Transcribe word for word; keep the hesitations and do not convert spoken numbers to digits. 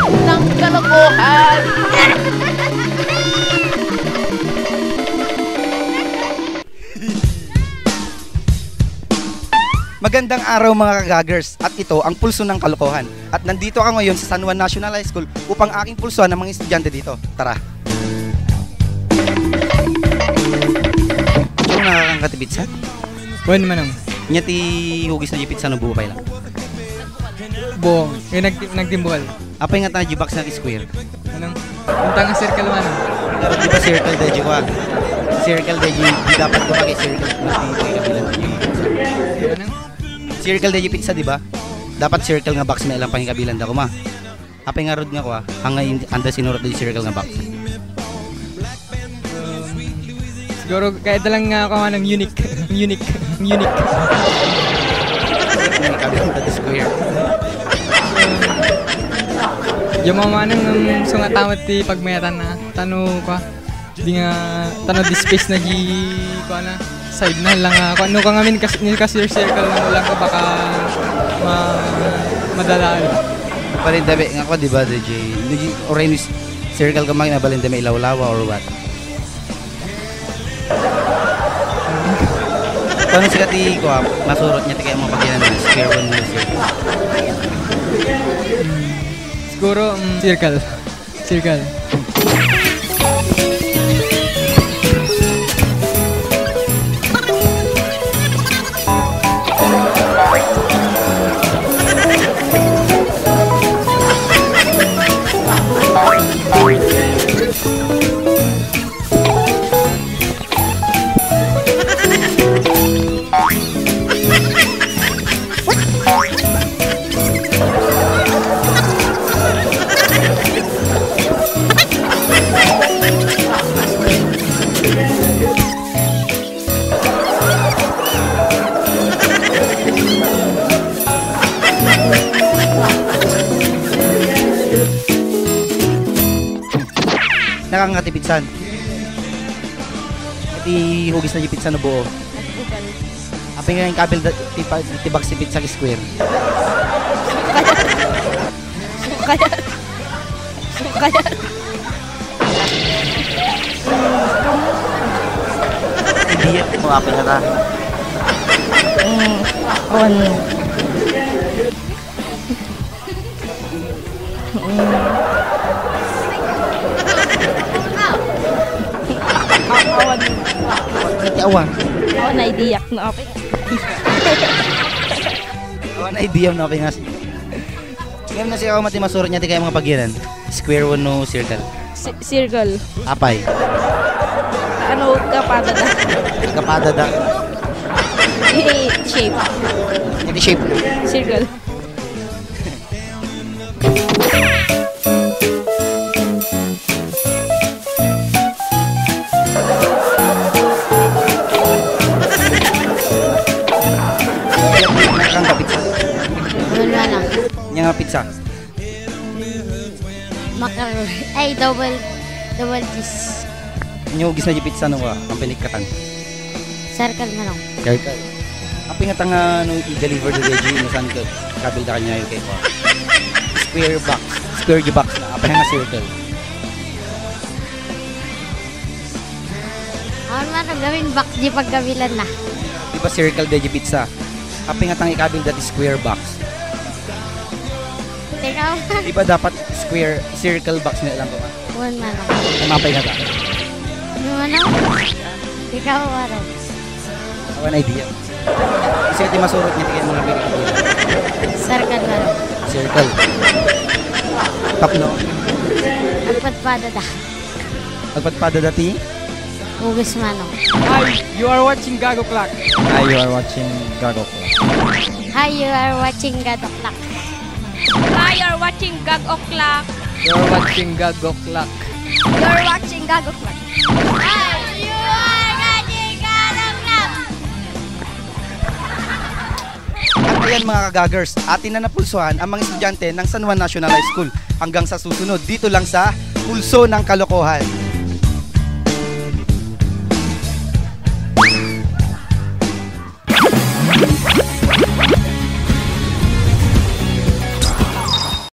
Ng kalokohan. Magandang araw, mga kagagers, at ito ang Pulso ng Kalokohan. At nandito ako ngayon sa San Juan National High School upang aking pulsuhan ang mga estudyante dito. Tara! Ano nakakangkatipid sa? Wen, manong. Nya ti hugis na di pizza no buo pay lang. Buo. Eh, nag-, nagtimbukal. Apay nga tanga di box nga square? Anong? Ang tanga circle, manong. Pero di ba circle da di kwa? Circle da di, di dapat ko pag-circle. Mas di ko ikabilan da di. Anong? Circle da di pizza, di ba? Dapat circle nga box na ilang pangikabilan da kuma. Apay nga rod nga kwa, hanggang in-, anda sinurat da di circle nga box. Siguro, kaya da lang nga ako, manong, unique. Unique. Unique. May kabilang tayo square. Yung mga manong, um, sungat amat ti pagmayatan na. Tano kwa. Di nga, tano di space na di, kwa na. Side na lang nga. Kung ano ka ngamin, kas-, ni kas-, circle na mo lang ka baka ma-, madalaan. Balintebe nga kwa, di ba, D J? Nagi-, orange circle ka, mga balintebe ilawlawa or what? Paano siya ti, kuha, masurot niya ti kaya mga pagyanan na square one na square? Siguro, mm, circle. Circle. Nakakangkatipid san? Iti hugis na di pizza no buo. Nagbugal. Apay nga inkabil da, ti pa-, ti box ti pizza square? Sungkayan. Sungkayan. Hindi yan. Mga apay na ta. Mm. Awan. Mm. Awan. Iti awan. Awan, idea no apay. Awan, idea no apay nga. Ngayon na siya ako mati masurot niya ti kaya mga pagyanan. Square wenno circle? Ci-, circle. Apay? Ano, kapada da. Kapada da. Eh, shape. Iti shape. Circle. Nakakangka pizza. Wala lang. Nya nga pizza. Macaroni. Ay, double, double cheese. Nya hugis na di pizza no ka, ang pinikatan. Circle manong. Circle. Apay nga tanga no i-deliver da di, no saan ka, kabil da kanya yung cake. Square box. Square di box na. Apay nga circle. Awan man, gawin box di pagkabilan na. Di ba circle da di pizza? Apay nga tanga ikabil da ti square box. Teka. Di ba dapat square, circle box nga lang ba? Wen manong. Kumapay na ba? Wen manong? Ikaw, manong. Awan idea. Kasi iti masurot niya, tigay mo na pinag-, Circle manong. Circle. Tapno. Agpadpada da. Agpadpada da ti? Hugis manong. Hi, you are watching Gago Clock. Hi, you are watching Gago Clock. Hi, you are watching Gago Clock. Hi, you're watching Gag O'Clock. You're watching Gag O'Clock. You're watching Gag O'Clock. Hi, you are watching Gag O'Clock. At ayan, mga kagagers, atin na napulsuhan ang mga estudyante ng San Juan National High School. Hanggang sa susunod, dito lang sa Pulso ng Kalokohan.